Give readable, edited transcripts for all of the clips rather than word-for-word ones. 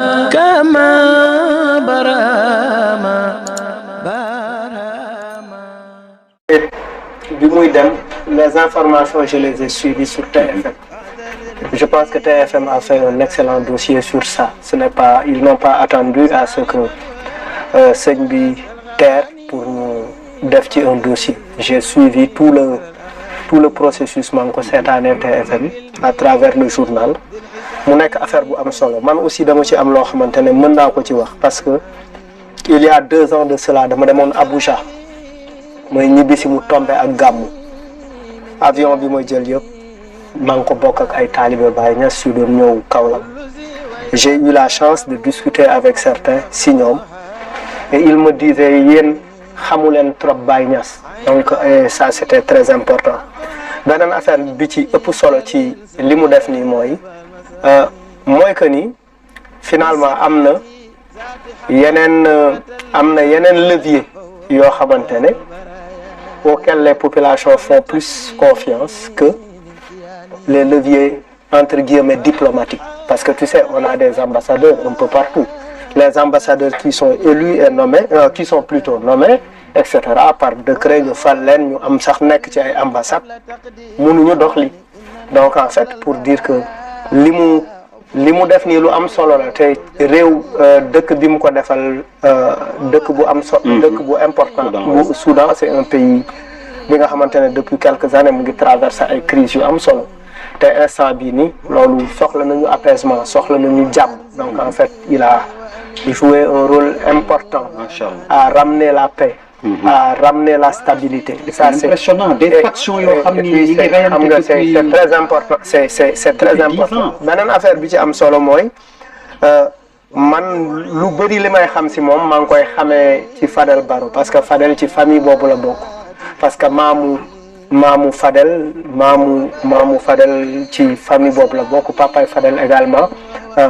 كما برama برama. bi muy dem les informations je les ai suivies sur TFM. Je pense que TFM a fait un excellent dossier sur ça. Ils n'ont pas attendu à ce que sëñ bi terre pour ñu def ci un dossier. J'ai suivi tout le processus maa ngi ko seetaanee TFM à travers le journal mu nekk affaire bu am solo man aussi dama ci am loo xamante ne mën naa ko ci wax parce que il y a 2 ans de cela dama demoon Abuja mooy ñibbi si mu tombé ak gàmmu avion bi ma jël yëpp maa ngi ko bokk ak ay talibé Baye Niass yu doon ñëw Kaolack. J'ai eu la chance de discuter avec certains si ñoom et ils me disaient yéen xamu leen trop Baye Niass donc ça c'était très important. beneen affaire bi ci ëpp solo ci li mu def nii mooy que ni finalement am na yeneen levier yoo xamante ne auxquels les populations font plus confiance que les leviers entre guillemets diplomatiques. Parce que tu sais, on a des ambassadeurs un peu partout. Les ambassadeurs qui sont élus et nommés, qui sont plutôt nommés, etc. par décret ñu fal leen ñu am sax nekk ci ay ambassades mënuñu dox li donc en fait pour dire que li mu def nii lu am solo la te réew dëkk bi mu ko defal dëkk bu am dëkk bu important bu Soudan c'est un pays bi nga xamante ne depuis quelques années mu ngi traversé ay crises yu am solo te instant bii nii loolu soxla nañu apaisement soxla nañu jàmm donc en fait il a joué un rôle important à ramener la paix à ramener la stabilité. Et ça c'est impressionnant des factions yoo xam ni c'est très important c'est très important. beneen affaire bi ci am solo mooy man lu bëri li may xam si moom maa ngi koy xamee ci Fadel Barro parce que Fadel ci famille boobu la bokk parce que maamu Fadel ci famille boobu la bokk papay Fadel également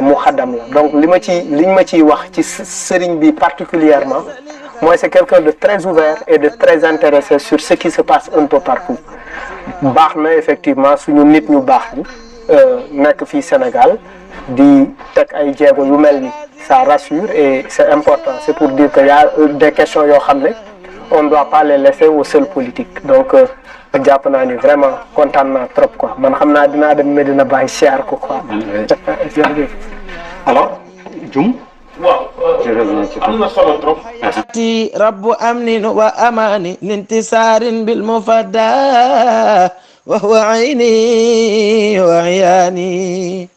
mu xaddam la donc liñ ma ciy wax ci sëriñ bi particulièrement moi c'est quelqu'un de très ouvert et de très intéressé sur ce qui se passe un peu partout baax na effectivement suñu nit ñu baax ñi nekk fii Sénégal di teg ay jéego yu mel ni ça rassure et c'est important c'est pour dire que y a des questions yoo xam ne on ne doit pas les laisser aux seuls politiques donc jàpp naa ni vraiment kontaan naa trop quoi man xam naa dinaa dem Medina Baye siyaar ko quoi. jërëjëf. alors Dioum. waaw am na solo trop. rabbu amnin wa amani lintisarin bil mufadda wa huwa ayni wa ayani